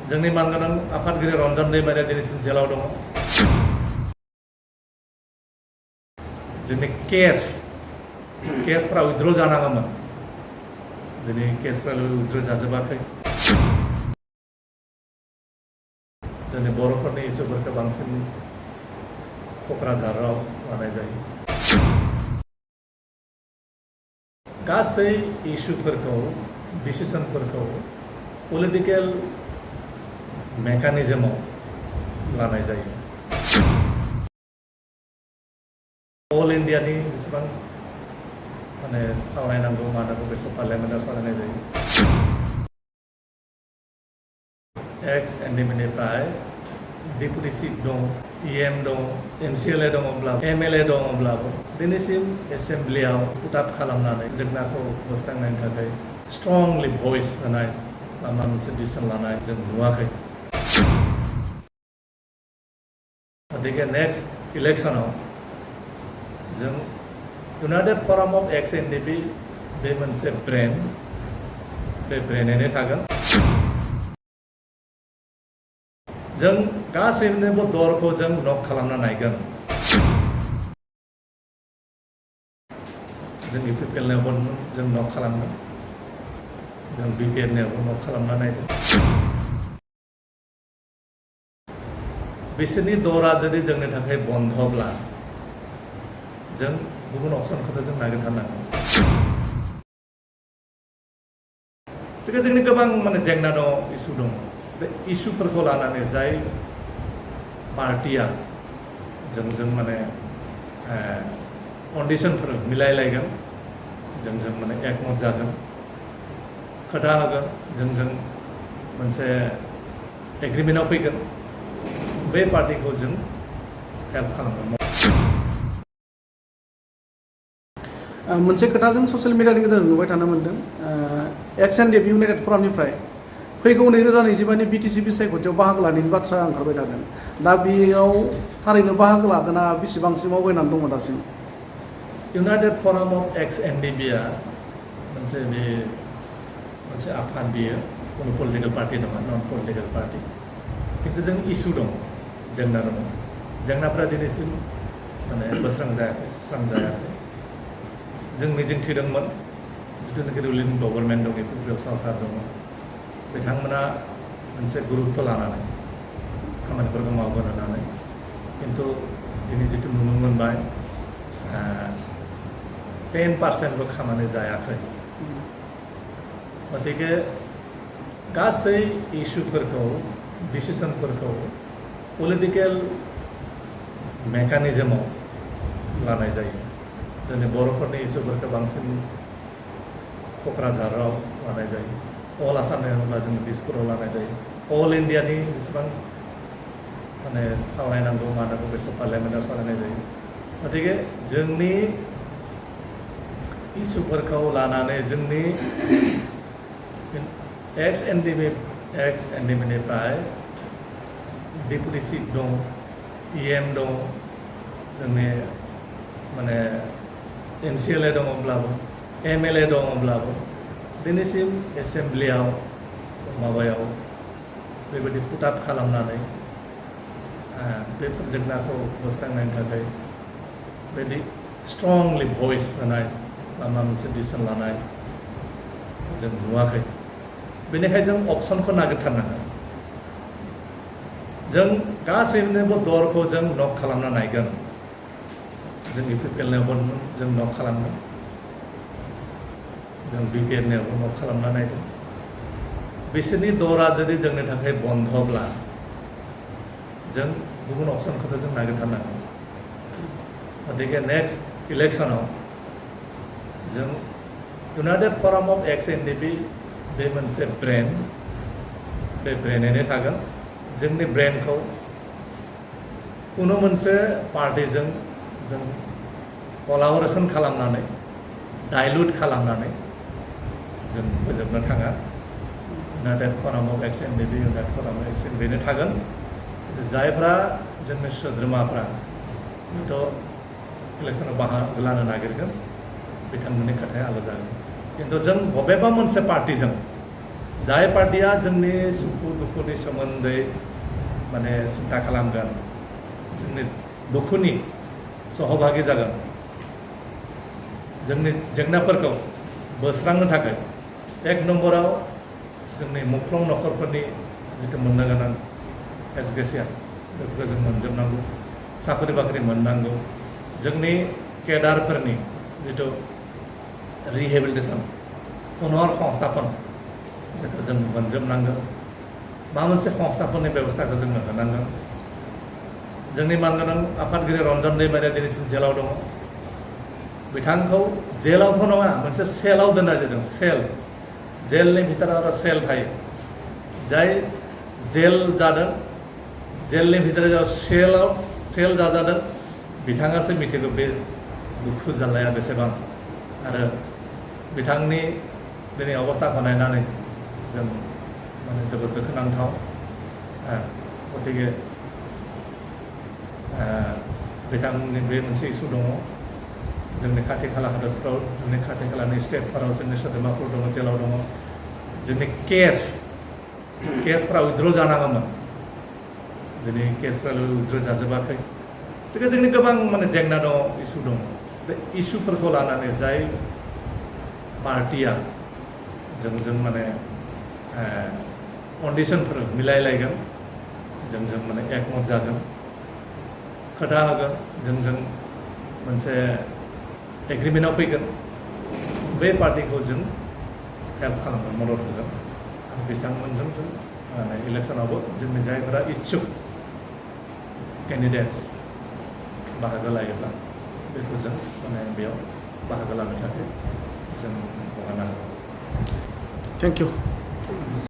जोंनि मानगोनां आफादगिरि रन्जन दैमारिया दिनैसिम जेलाव दङ। जोंनि केसफ्रा उइथड्र जानाङामोन, दिनै केसफ्रा उइथड्र जाजोबाखै। जोंनि बर'फोरनि इसुफोरखौ बांसिन क'क्राझाराव लानाय जायो। गासै इसुफोरखौ डिसिसनफोरखौ पलिटिकेल मेकानिजमाव लानाय जायो। अल इन्डियानि जेसेबां माने सावरायनांगौ मानांगौ बेखौ पार्लियामेन्टआव सावरायनाय जायो। एक्स एनडिएमनिफ्राय डेपुटि चिफ दं, इएम दं, एमसिएलए दङब्ला एमएलए दङब्लाबो दिनैसिम एसेम्ब्लियाव पुटआप खालामनानै जेंनाखौ बोस्रांनायनि थाखाय स्ट्रंलि भइस होनाय माबा मोनसे डिसिसन लानाय जों नुवाखै। गतिके नेक्स्ट इलेक्सनाव जों इउनाइटेड फराम अफ एक्स एनडिपि बे मोनसे ब्रेन, बे ब्रेनैनो थागोन। जों गासैनोबो दरखौ जों नक खालामना नायगोन। जों इउपिपिएलनियावबो जों नक खालामगोन, जों बिपिएलनियावबो नक खालामना नायगोन। बिसोरनि दरा जुदि जोंनि थाखाय बन्धब्ला जों गुबुन अपसनखौथ' जों नागिरथारनांगोन। बिदिनो जोंनि गोबां माने जेंना दङ, इसु दङ। बे इसुफोरखौ लानानै जाय पार्टिया जोंजों माने कन्डिशनफोर मिलायलायगोन, जोंजों माने एकमत जागोन, खोथा होगोन, जोंजों मोनसे एग्रिमेन्टआव फैगोन, बे पार्टिखौ जों हेल्प खालामगोन। मोनसे खोथा जों ससियेल मिडियानि गेजेरजों नुबाय थानो मोनदों, एक्स एनडिएफि इउनाइटेड फरामनिफ्राय फैगौ 2025नि बिटिसि बिसायख'थियाव बाहागो लानायनि बाथ्रा ओंखारबाय थादों। दा बेयाव थारैनो बाहागो लागोना बेसेबांसिम आवगायनानै दङ दासिम? इउनाइटेड फराम अफ एक्स एनडिपिआ मोनसे आफाद, बियो कोनो पलिटिकेल पार्टि नङा, नन पलिटिकेल पार्टि। किन्तु जों इसु दं, जेंना दङ। जेंनाफ्रा दिनैसिम माने बोस्रांजायाखै, सुस्रांजायाखै। जों मिजिंथिदोंमोन जिथुनाखि रुलिं गभर्नमेन्ट दं, बेयाव सरकार दङ, बिथांमोना मोनसे गुरुत्व लानानै खामानिफोरखौ मावगोन होननानै। किन्तु दिनै जिथु नुनो मोनबाय 10%बो खामानि जायाखै। गतिके गासै इसुफोरखौ डिसिसनफोरखौ पलिटिकेल मेकानिजमाव लानाय जायो। जोंनि बर'फोरनि इसुफोरखौ बांसिन क'क्राझाराव लानाय जायो। अल आसामनि होनोब्ला जों दिसपुराव लानाय जायो। अल इन्डियानि जेसेबां माने सावरायनांगौ मानांगौ बेखौ पार्लियामेन्टआव सावरायनाय जायो। गतिके जोंनि इसुफोरखौ लानानै जोंनि एक्स एनडिएमनिफ्राय डेपुटि चिफ दं, इएम दं, जोंनि माने एमसिएलए दङब्लाबो एमएलए दङब्लाबो दिनैसिम एसेम्ब्लियाव माबायाव बेबायदि पुटआप खालामनानै बेफोर जेंनाखौ बोस्रांनायनि थाखाय बेबायदि स्ट्रंलि भइस होनाय माबा मोनसे डिसिसन लानाय जों नुवाखै। बेनिखायनो जों अपसनखौ नागिरथारनांगोन। जों गासैनोबो दरखौ जों नक खालामना नायगोन। जों इउपिपिएलनियावबो जों नक खालामगोन, जों बिपिएलनियावबो नक खालामना नायगोन। बिसोरनि दरा जुदि जोंनि थाखाय बन्धब्ला जों गुबुन अपसनखौथ' जों नागिरथारनांगोन। गतिके नेक्स्ट इलेक्सनाव जों इउनाइटेड फराम अफ एक्स एनडिपि बे मोनसे ब्रेन, बे ब्रेनैनो थागोन। जोंनि ब्रेनखौ कुनु मोनसे पार्टिजों जों कलाबरेसन खालामनानै डाइल्युट खालामनानै जों फोजोबनो थाङा। United forum of ex NDP, united forum of ex एनडिपिनो थागोन। जायफ्रा जोंनि सोद्रोमाफ्रा हयथ' इलेक्सनाव बाहागो लानो नागिरगोन, बिथांमोननि खोथाया आलादा जागोन। किन्तु जों बबेबा मोनसे पार्टिजों जाय पार्टिया जोंनि सुखु दुखुनि सोमोन्दै माने सिन्था खालामगोन जोंनि दुखुनि सहभागि जागोन जोंनि जेंनाफोरखौ बोस्रांनो थाखाय एक नम्बराव जोंनि मुख्लं नखरफोरनि जितु मोननो गोनां एजुकेशन बेफोरखौ जों मोनजोबनांगौ साख्रि बाख्रि मोननांगौ जोंनि केडारफोरनि जितु रिहेबिलिटेसन पुनर संस्थापन बेखौ जों मोनजोबनांगोन माबा मोनसे संस्थापननि बेबस्थाखौ जोंनो होनांगोन जोंनि मानगोनां आफादगिरि रन्जन दैमारिया दिनैसिम जेलाव दङ बिथांखौ जेलावथ' नङा मोनसे सेलाव दोननाय जादों सेल जेलनि भितराव आरो सेल थायो जाय जेल जादों जेलनि भितराव सेल जाजादों बिथाङासो मिथिगौ बे दुखु जारलाया बेसेबां आरो बिथांनि दिनै अबस्थाखौ नायनानै जों माने जोबोद दुखुनांथाव गतिके बिथांनि बे मोनसे इस्यु दङ जोंनि खाथि खाला हादोरफ्राव जोंनि खाथि खालानि स्टेटफोराव जोंनि सोद्रोमाफोर दङ जेलाव दङ जोंनि केसफ्रा उइथड्र जानाङामोन दिनै केसफ्रा उइथड्र जाजोबाखै गतिके जोंनि गोबां माने जेंना दङ इस्यु दङ बे इस्युफोरखौ लानानै जाय पार्टिया जों माने कन्डिशनफोर मिलायलायगोन जों माने एकमत जागोन खोथा होगोन जों मोनसे एग्रिमेन्टआव फैगोन बे पार्टिखौ जों हेल्प खालामगोन मदद होगोन आरो बिथांमोनजों जों माने इलेक्सनावबो जोंनि जायफोरा इच्छुक केन्डिडेट्स बाहागो लायोब्ला बेखौ जों माने बेयाव बाहागो लानो थाखाय जों हगारना होगोन। Thank you.